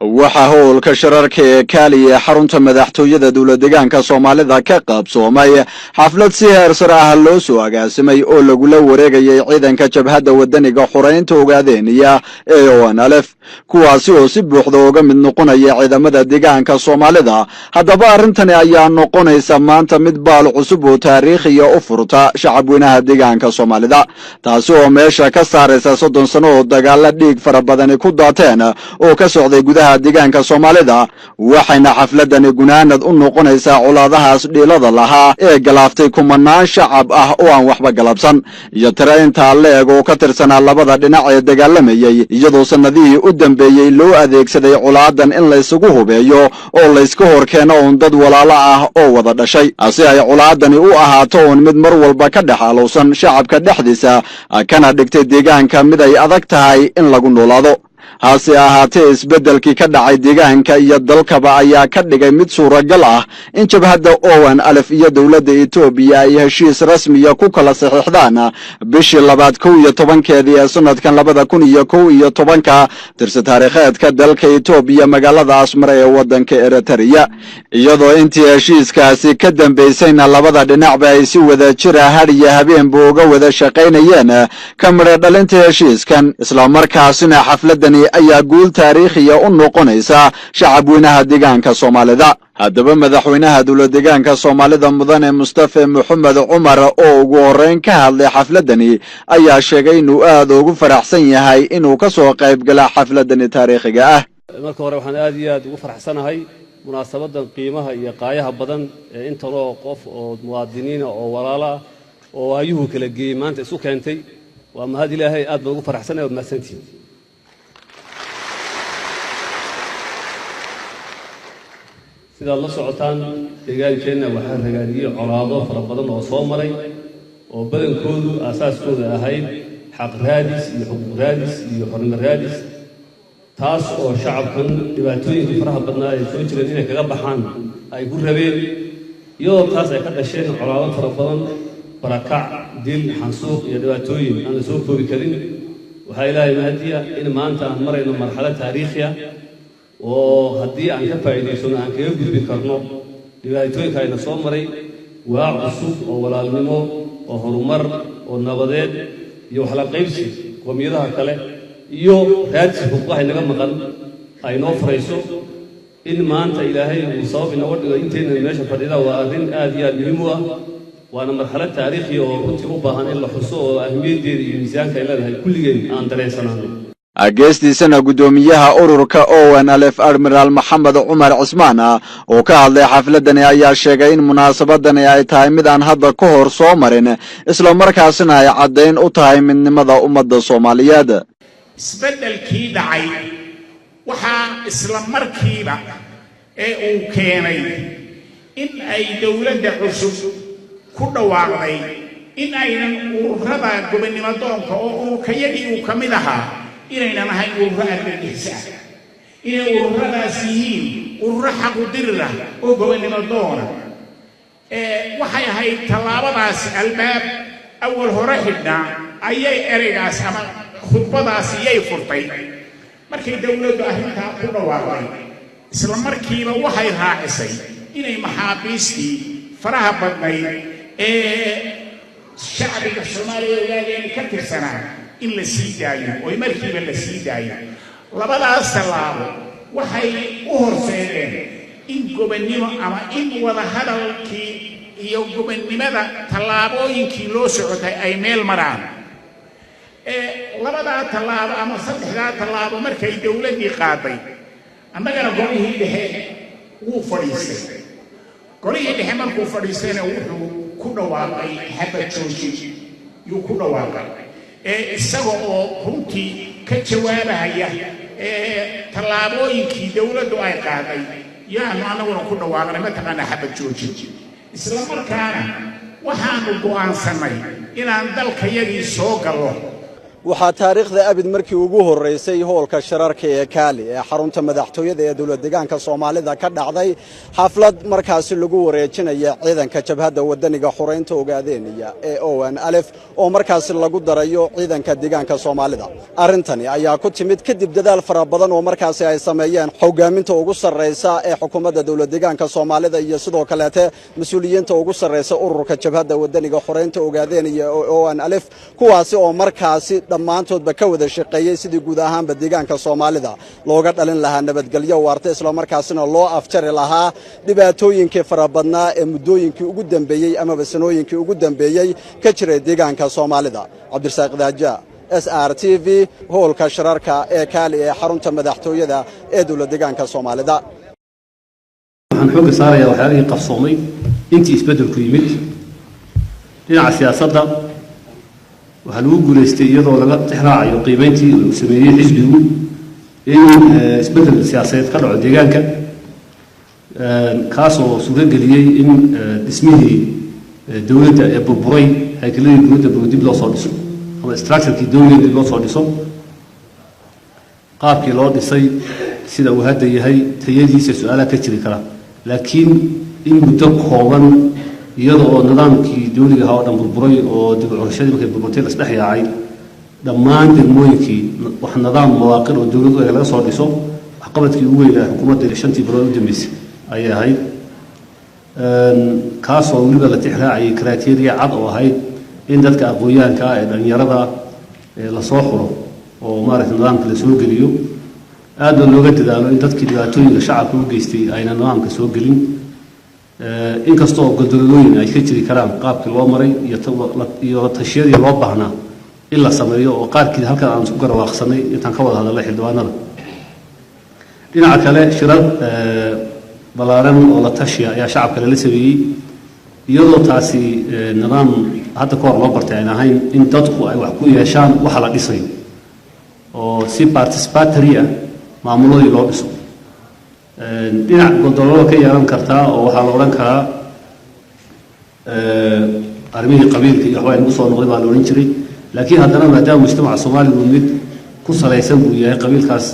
Waxaa howlka shirarka ee Kaaliya ee xarunta madaxtooyada dowlad deegaanka Soomaalida ka qabsoomay xaflad si heer sare ah loo soo agaasimay oo lagula wareegayay ciidanka Jabhadda Wadaniga Xoreynta Ogaadeeniya ee ONLF, kuwaasi oo si buuxda uga mid noqonaya ciidamada deegaanka Soomaalida. Haddaba arrintani ayaa noqonaysa maanta mid baal cusub oo taariikhiya u furta shacabweynaha deegaanka Soomaalida, taasi oo meesha ka saaraysa 30 sano oo dagaalo dhiig fara badani ku daateen oo ka socday gudaha deegaanka Soomaalida. Waxayna xafladani gunaanad u noqonaysaa colaadahaas dhiilada lahaa ee galaaftay kumanaan shacab ah oo aan waxba galabsan iyo tiro intaa leeg oo ka tirsanaa labada dhinac ee dagaalamayey, iyadoo sannadihii u dambeeyey loo adeegsaday colaadan in laysugu hubeeyo oo layska hor keeno uun dad walaalo ah oo wada dhashay, si ay colaadani u ahaato uun mid mar walba ka dhex alowsan shacabka dhexdiisa, kana dhigtay deegaanka mid ay adag tahay in lagu noolaado. Hase ahaatee, isbeddelkii ka dhacay deegaanka iyo dalkaba ayaa ka dhigay mid suuragal ah in jabhadda ONLF iyo dowladda Etoobiya ay heshiis rasmiya ku kala saxiixdaan bishii labaad 11-keedii ee sanadkan 2011-ka tirsi taariikheedka dalka Etoobiya, magaalada Asmara ee waddanka Eritrea, iyadoo intii heshiiskaasi ka dambaysayna labada dhinacba ay si wada jira had iyo habeenba uga wada shaqaynayeen ka midho dhalinta heshiiskan. Islamarkaasina xafladani ayaa guul taariikhiya u noqonaysa shacabweynaha deegaanka Soomaalida. Haddaba madaxweynaha dowlad deegaanka Soomaalida, mudane Mustafe Moxamed Cumar, oo ugu horreyn ka hadlay xafladani, ayaa sheegay inuu aad ugu faraxsan yahay inuu ka soo qayb gala xafladani taariikhiga ah. Marka hore, waxaan aad iyo aad ugu faraxsanahay munaasabadan qiimaha iyo qaayaha badan ee intanoo qof oo muwaadiniina oo walaalo ah oo waayuhu kala geeyey maanta isu keentay. Waa mahad Ilaahay, aad baan ugu faraxsanahay, waad mahadsantihin. Sidaad la socotaan, deegaankeenna waxaa ragaadiyey colaado fara badan oo soo maray, oo badankoodu aasaaskooda ahayd xaq raadis iyo xuquuq raadis iyo xornimo raadis, taas oo shacabkan dhibaatooyinka faraha badnaa ay soo jireen inay kaga baxaan ay ku rabeen, iyadoo taas ay ka dhasheen colaado fara badan, barakac, dil, xansuuq iyo dhibaatooyin aan la soo koobi karin. Waxaa Ilaahay mahadiya in maanta aan marayno marxalad taariikhi ah oo haddii aan ka faa'iidaysano aan kaga gudbi karno dhibaatooyinka ayna soo maray, waa cusub oo walaalnimo oo horumar oo nabadeed iyo waxla qaybsi qoomiyadaha kale iyo raadsi xuquuqaha inaga maqan ay noo furayso. In maanta Ilaahay uu sabab inooga dhigo intayna meesha fadhida waa arrin aad iyo aad muhiim u ah, waana marxalad taariikhiya oo runtii u baahan in la xuso oo ahmiyaddeeda iyo miisaanka ay leedahay kulligeen aan dareensanaano. Geestiisana, guddoomiyaha ururka ONLF, Admiraal Maxamed Cumar Cismaan, oo ka hadlay xafladani, ayaa sheegay in munaasabadani ay tahay mid aan hadda ka hor soo marin, islamarkaasina ay caddayn u tahay midnimada ummadda Soomaaliyeed. Isbeddelkii dhacay waxaa isla markiiba ee uu keenay in ay dowladda cusub ku dhawaaqday in aynan ururada gobonnimo doonka, oo ururkayagii uu ka mid ahaa, inaynan ahayn ururo argagixis ah, inay ururadaas yihiin ururo xaqudirir ah oo gobonnimo doona. Waxay ahayd tallaabadaas albaab awal hore xidhnaa ayay ereygaas ama khudbadaas iyay furtay. Markay dowladdu arrintaa ku dhawaaqday, isla markiiba waxay raacisay inay maxaabiistii faraha badnayd ee shacbiga Soomaaliya ogaadeen ka tirsanaa in la sii daayo, oo markiiba la sii daayo. Labadaas tallaabo waxay u horseedeen in gobonnimo ama in wadahadalkii iyo gobonnimada tallaabooyinkii loo socotay ay meel maraan. Labadaa tallaabo ama saddexdaa tallaabo markay dowladdii qaaday, annagana golihii dhexe wuu fadhiistay. Golihii dhexe markuu fadhiistayna, wuxuu ku dhawaaqay xabad joojin yuu ku dhawaaqay, ee isaga oo runtii ka jawaabahaya ee tallaabooyinkii dowladdu ay qaaday yaanu annaguna ku dhawaaqnay mataqaanaa xabad joojin. Isla markaana waxaanu go'aansannay inaan dalkayagii soo gallo. Waxaa taariikhda abid markii ugu horreysay hoolka shirarka ee Kaali ee xarunta madaxtooyada ee dowlad deegaanka Soomaalida ka dhacday xaflad markaasi lagu wareejinaya ciidanka Jabhadda Wadaniga Xoreynta Ogaadeynaya ee ONLF, oo markaasi lagu darayo ciidanka deegaanka Soomaalida. Arrintani ayaa ku timid kadib dadaal fara badan oo markaasi ay sameeyeen hogaaminta ugu sarreysa ee xukuumadda dowlad deegaanka Soomaalida iyo sidoo kaleete mas-uuliyiinta ugu sarreysa ururka Jabhadda Wadaniga Xoreynta Ogaadeynaya ee ONLF, kuwaasi oo markaasi dhammaantoodba ka wada shaqeeyey sidii guud ahaanba deegaanka Soomaalida looga dhalin lahaa nabadgelyo waarta, islamarkaasina loo afjari lahaa dhibaatooyinkii farabadnaa ee muddooyinkii ugu dambeeyey amaba sanooyinkii ugu dambeeyey ka jiray deegaanka Soomaalida. Cabdirasaaq Daaja, SRTV, hoolka shirarka ee Kaali ee xarunta madaxtooyada ee dowlad deegaanka Soomaalida. Waxaan xoogga saarayaa waxyaalihii qabsoomay intii isbeddelku yimid. Dhinaca siyaasadda waxaa lagu guulaystay, iyadoo laga tixraacayo qiimeyntii uu sameeyey xisbigu, in isbeddel siyaasadeed ka dhaco deegaanka, kaasoo suuro geliyey in dhismihii dowladda ee burburay, haykaladii dowladda burburay, dib loo soo dhiso ama structurekii dowladda dib loo soo dhiso. Qaabkii loo dhisay, sida uu hadda yahay, tayadiisa su-aalaha ka jiri kara, laakiin in muddo kooban, iyada oo nidaamkii dowliga ahaa oo dhan burburay oo dib u curashadii markay burburtay la isdhex yaacay dhammaan degmooyinkii, wax nidaam mawaaqil oo dowlad u eg laga soo dhiso, waxqabadkii ugu weynaa xukuumadda 5-tii bilood u dambeysay ayay ahayd, kaasoo weliba la tixraacayay criteria cad oo ahayd in dadka aqoonyahanka ah ee dhallinyarada lasoo xulo oo maaragtay nidaamka la soo geliyo, aadna looga dadaalo in dadkii dhibaatooyinka shacabka u geystay ayna nidaamka soo gelin. Inkastoo goldololooyin ay ka jiri karaan qaabkii loo maray iyo la tashiyadii loo baahnaa in la sameeyo, oo qaarkii halkan aan isku garawaaqsanay intaan ka wada hadalnay xildhibaanada. Dhinaca kale, shirar ballaaran oo la tashiya ayaa shacabka lala sameeyey, iyadoo taasi nidaam hadda ka hor loo bartay aan ahayn, in dadku ay wax ku yeeshaan waxa la dhisayo oo si participatory ah maamuladii loo dhiso. Dhinac goldololo ka yeelan kartaa oo waxaa la odhan karaa arrimihii qabiilka iyo waxbaa inagu soo noqday baa la odhan jiray, laakiin haddana maadaama mujtamaca Soomaaligu mid ku salaysan buu yahay qabiilkaas,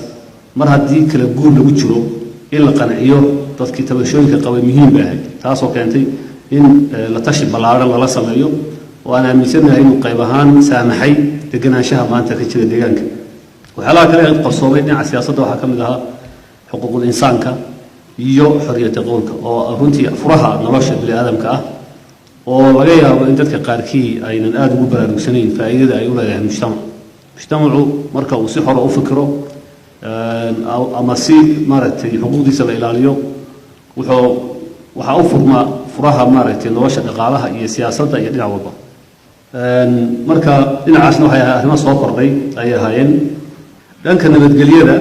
mar haddii kala guur lagu jiro, in la qanciyo dadkii tabashooyinka qabay muhiim bay ahayd, taasoo keentay in la tashi ballaaran lala sameeyo, oo aan aaminsanahay inuu qayb ahaan saamaxay deganaanshaha maanta ka jira deegaanka. Waxyaalaha kale ee qabsoomay dhinaca siyaasadda waxaa ka mid ahaa xuquuqul insaanka iyo xorriyata qowlka, oo runtii furaha nolosha bini aadamka ah, oo laga yaabo in dadka qaarkii aynan aada ugu baraarugsanayn faa'iidada ay u leedahay mujtamac. Mujtamacu marka uu si xora u fikiro ama si maaragtay xuquuqdiisa la ilaaliyo, wuxuu waxaa u furmaa furaha maaragtay nolosha dhaqaalaha iyo siyaasadda iyo dhinac walba. Marka dhinacaasna waxay ahay arrimo soo kordhay ayay ahaayeen. Dhanka nabadgelyada,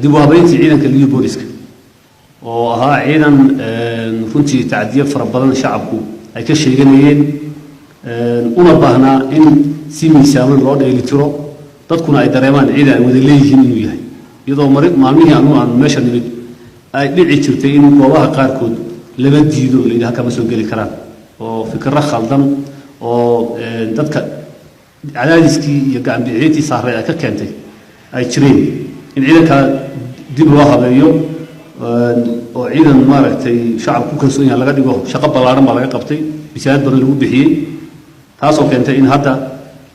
dib u habeyntii ciidanka Liyu Booliska, oo ahaa ciidan runtii tacdiyo fara badan shacabku ay ka sheeganayeen, una baahnaa in si miisaaman loo dheelitiro, dadkuna ay dareemaan ciidan ay wada leeyihiin inuu yahay, iyadoo maalmihii anu aan meesha nimid ay dhici jirtay in goobaha qaarkood laba diido, la yidhi halkaa ma soo geli karaan, oo fikirro khaldan oo dadka cadaadiskii iyo gacanbixiintii saaray ay ka keentay ay jireen, in ciidankaa dib loo habeeyo oo ciidan maaragtay shacabku ku kalsoon yahay laga dhigo. Shaqo ballaaran baa laga qabtay, misaanad badan lagu bixiyey, taasoo keentay in hadda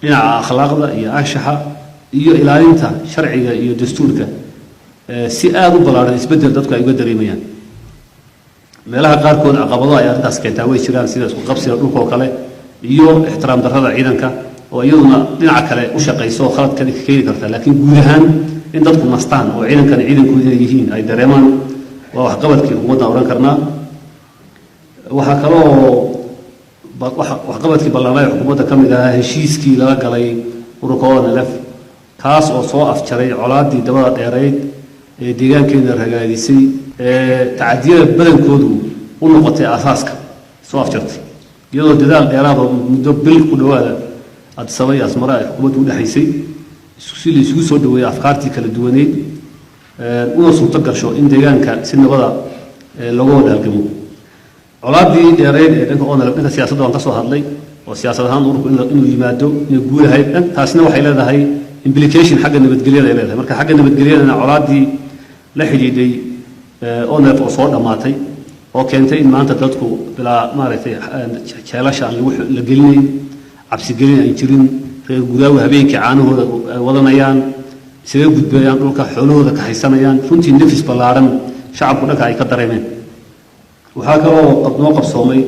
dhinaca akhlaaqda iyo anshaxa iyo ilaalinta sharciga iyo dastuurka si aada u ballaaran isbeddel dadku ay uga dareemayaan. Meelaha qaarkood caqabado ay arrintaas keentaa way jiraan, sida isku qabsiga dhulka oo kale iyo ixtiraam darrada ciidanka, oo iyaduna dhinaca kale u shaqayso oo khaladkan ka keeni karta, laakiin guud ahaan in dadku nastaan oo ciidankan ciidankooda inay yihiin ay dareemaan waa waxqabadkii xukuumadda odhan karnaa. Waxaa kaloo waxqabadkii ballaarnaa ee xukuumadda ka mid ahaa heshiiskii lala galay ururka ONLF, kaas oo soo afjaray colaaddii dabada dheerayd ee deegaankeena ragaadisay, ee tacadiyada badankoodu u noqotay aasaaska soo afjartay, iyadoo dadaal dheeraad oo muddo bil ku dhowaada Addis Ababa iyo Asmara ay xukuumaddu u dhexaysay si la isugu soo dhaweeyey afkaartii kala duwaneyd, una suurto gasho in deegaanka si nabada looga wada halgamo. Colaaddii dheerayd ee dhanka ONLF, dhanka siyaasadda waan ka soo hadlay. Oo siyaasad ahaan ururku inuu yimaado inay guul ahayd. Taasina waxay leedahay implication xagga nabadgelyada ay leedahay. Marka xagga nabadgelyadana, colaaddii la xidhiidhay ONLF oo soo dhammaatay oo keentay in maanta dadku bilaa maaragtay jeelasha aan lagu la gelinayn, cabsigelin aan jirin, reer guraagu habeenkii caanahooda ay wadanayaan, isaga gudbayaan dhulka, xoolahooda ka haysanayaan, runtii nafis ballaaran shacabku dhanka ay ka dareemeen. Waxaa kaloo noo qabsoomay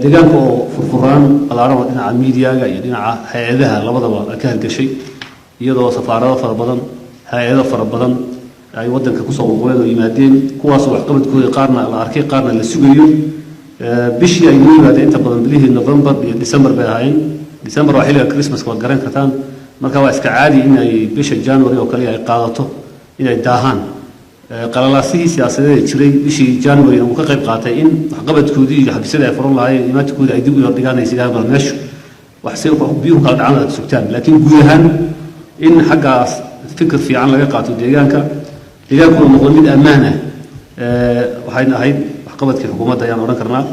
deegaanka oo furfuraan ballaaran oo dhinaca miidiyaga iyo dhinaca hay-adaha labadaba ka hirgashay, iyadoo safaarado fara badan, hay-ado fara badan ay waddanka kusoo qulquleen oo yimaadeen, kuwaasoo waxqabadkooda qaarna la arkay, qaarna la sugayo. Bishii ay noo yimaadeen, inta badan bilihii November iyo December bay ahaayeen. December waa xilliga Christmaska, waad garan kartaan. Marka waa iska caadi in ay bisha January oo kale ay qaadato inay daahaan. Qalalaasihii siyaasadeed ee jiray bishii January uu ka qayb qaatay in waxqabadkoodii iyo xafiisyada ay furan lahaayeen imaankoodii ay dib u yar dhigaan, ay sidaan bal meeshu wax si biyuhu kala dhacaan aad sugtaan. Laakiin guud ahaan in xaggaas fikir fiican laga qaato deegaanka, deegaankuna noqdo mid ammaan ah, waxayna ahayd waxqabadkii xukuumadda ayaan odhan karnaa.